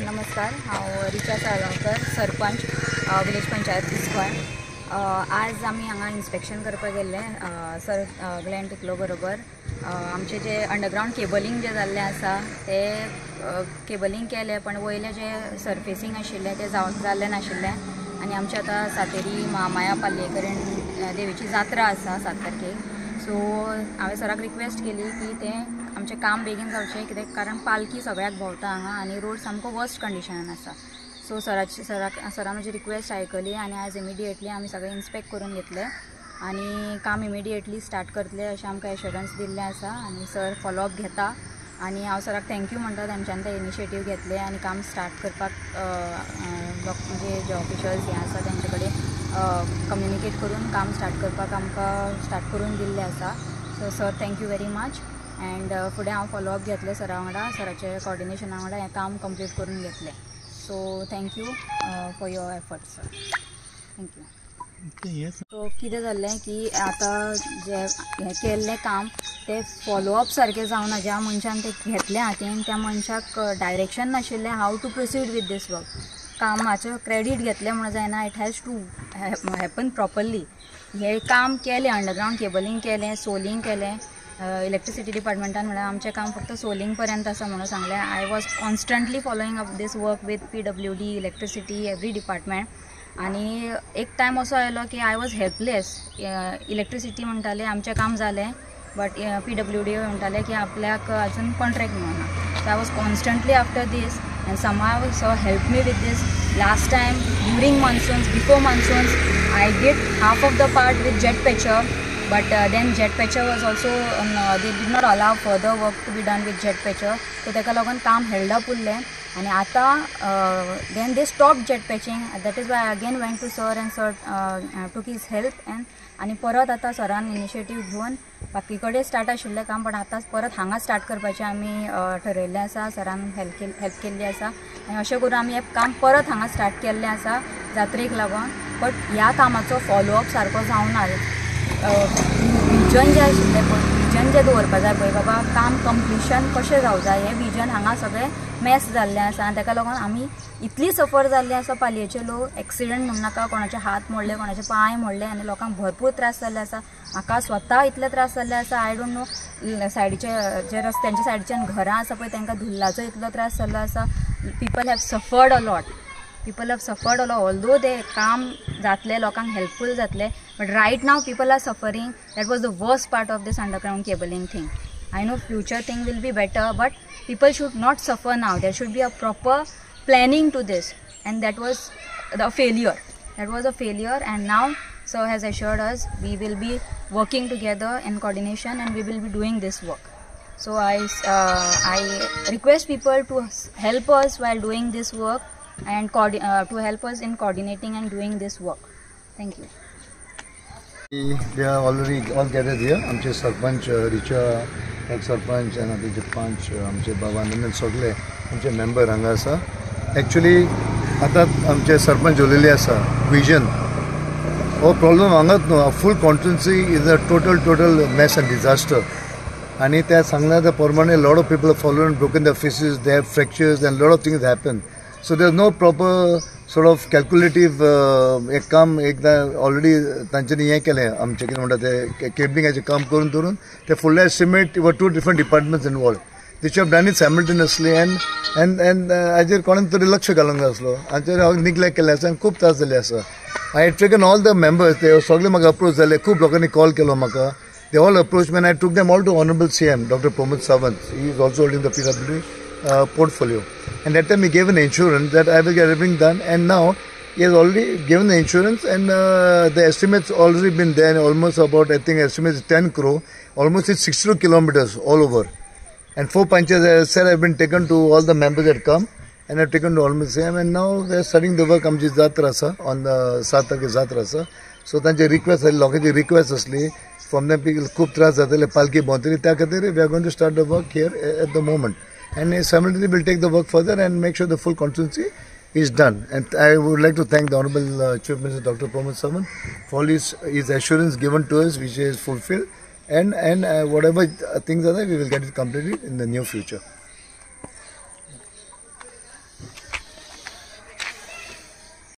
नमस्कार, हांव रिचा साळगांवकर, सरपंच, विलेज पंचायत इस्कोय. आज आमी हांगा इन्स्पेक्शन करपाक गेल्ले सर ग्लॅन टिकलो बरोबर. आमचे जे अंडरग्रावंड केबलिंग जे जाल्लें आसा ते केबलिंग केलें, पण वयलें जे सर्फेसिंग आशिल्लें तें जाल्लें नाशिल्लें. आनी आमचे आतां सातेरी महामाया पालयेकरण देवीची जात्रा आसा 7 तारखेक. सो हांवें सराक रिक्वेस्ट केली की तें आमचें काम बेगीन जावचें, कित्याक कारण पालखी सगळ्याक भोंवता हांगा आनी रोड सामको वर्स्ट कंडिशनान आसा. सो सरान म्हजी रिक्वेस्ट आयकली आनी आयज इमिडिएटली आमी सगळें इन्स्पेक्ट करून घेतलें आनी काम इमिडिएटली स्टार्ट करतले अशें आमकां एश्योरन्स दिल्लें आसा. आनी सर फॉलोअप घेता आनी हांव सराक thank you म्हणटा, तांच्यान ते इनिशिएटीव घेतले आनी काम स्टार्ट करपाक म्हणजे जे ऑफिशल्स हे आसा तेंचे कडेन कम्युनिकेट करून काम स्टार्ट करपाक आमकां स्टार्ट करून दिल्लें आसा. So sir thank you very much. And फुडें हांव फॉलोअप घेतलें सरा वांगडा, सराचे कॉर्डिनेशना वांगडा हें काम कंप्लीट करून घेतलें. So thank you for your effort sir, thank you. So कितें जाल्लें की आतां जें हें केल्लें काम तें फॉलोअप सारकें जावना. ज्या मनशान तें घेतलें हातीन त्या मनशाक डायरेक्शन नाशिल्लें how to proceed with this work. कामाचें क्रेडीट घेतलें म्हणून जायना, it has to happen properly. हें काम केलें, अंडरग्रावंड केबलिंग केलें, सोलिंग केलें. इलेक्ट्रिसिटी डिपार्टमेंटान म्हळ्यार आमचें काम फक्त सोलिंग पर्यंत आसा म्हणून सांगलें. I was constantly following up this work with PWD, electricity, every department. आनी एक टायम असो आयलो की I was helpless. Electricity म्हणटाले आमचें काम जालें, बट PWD म्हणटाले की आपल्याक अजून कॉन्ट्रॅक्ट मेळना. So I was constantly after this and somehow sir help me with this. Last time during monsoons, before monsoons, I did half of the part with jet patcher. But then jet patcher was also they did not allow further work to be done with jet patcher. So ताका लागून काम held up उरलें. आनी आतां then they stopped jet patching. That is why I again went to sir and sir took his help and आनी परत आतां सरान इनिशिएटीव घेवन बाकी कडेन स्टार्ट आशिल्लें काम, पण आतां परत हांगा स्टार्ट करपाचें आमी ठरयल्लें आसा. सरान हेल्प केल्ली आसा आनी अशें करून आमी हें काम परत हांगा स्टार्ट केल्लें आसा जात्रेक लागून. बट ह्या कामाचो फॉलोअप सारको जावना. विजन जें आशिल्लें पळय, विजन जें दवरपा जाय पळय, बाबा काम कंप्लिशन कशें जावं जाय, हें विजन हांगा सगळें मॅस जाल्लें आसा. आनी ताका लागून आमी इतली सफर जाल्ली आसा. पालयेचे लोक एक्सिडंट म्हणून नाका, कोणाचे हात मोडले, कोणाचे पांय मोडले आनी लोकांक भरपूर त्रास जाल्ले आसा. म्हाका स्वता इतले त्रास जाल्ले आसा, I don't know. सायडीचे जे रस्त्यांच्या सायडीच्यान घरां आसा पळय तांकां धुल्लाचो इतलो त्रास जाल्लो आसा. People have suffered a lot, people have suffered a lot. Although ते काम जातलें, लोकांक हेल्पफूल जातलें, but right now people are suffering. That was the worst part of this underground cabling thing. I know future thing will be better, but people should not suffer now. There should be a proper planning to this, and that was the failure. That was a failure, and now sir has assured us we will be working together in coordination and we will be doing this work. So I request people to help us while doing this work and to help us in coordinating and doing this work. Thank you. We are already all gathered here. आमचे सरपंच रिचा एक सरपंच आनी आमचे पंच, आमचे बाबा नंदन सगळे आमचे member हांगा आसा. एक्चुअली आतां आमचे सरपंच उलयल्ले आसा विजन हो प्रॉब्लम हांगाच न्हू, full constituency is a total mess and disaster. आनी त्या सांगल्या त्या प्रमाणे lot of people follow and broken the faces, they have fractures and lot of things happen. So there is no proper sort of calculative एक काम. एकदां already तांच्यांनी हें केलें आमचें कितें म्हणटा तें केबलिंगाचें काम करून दवरून ते फुडले estimate were two different departments involved. They have done it simultaneously and and and हाजेर कोणें तरी लक्ष घालूंक जाय आसलो. हाचेर हांव निग्लेक्ट केल्लें आसा आनी खूब त्रास जाल्ले आसा. I had taken all the members, ते सगळे म्हाका अप्रोच जाले, खूब लोकांनी कॉल केलो म्हाका. They all approach me and I took them all to honourable CM doctor Pramod Sawant. He is also holding the PWD portfolio, and that time he gave an insurance that I will get everything done, and now he has already given the insurance and the estimates already been there, and almost about I think estimates 10 crore, almost it's 62 kilometers all over, and 4 panchayats as I said have been taken to all the members that come and have taken to almost same, and now they are starting the work. आमची जात्रा आसा on the 7 तारखे जात्रा आसा. So तांची request आसली, लोकांची request आसली फ्रॉम देम पीपल, खूब त्रास जाताले पालखी भोंवतली, त्या खातीर we are going to start the work here at the moment. And simultaneously we'll take the work further and make sure the full constituency is done. And I would like to thank the Honorable Chief Minister Dr. Pramod Sawant for all his assurance given to us, which is fulfilled. And whatever things are there, we will get it completed in the near future.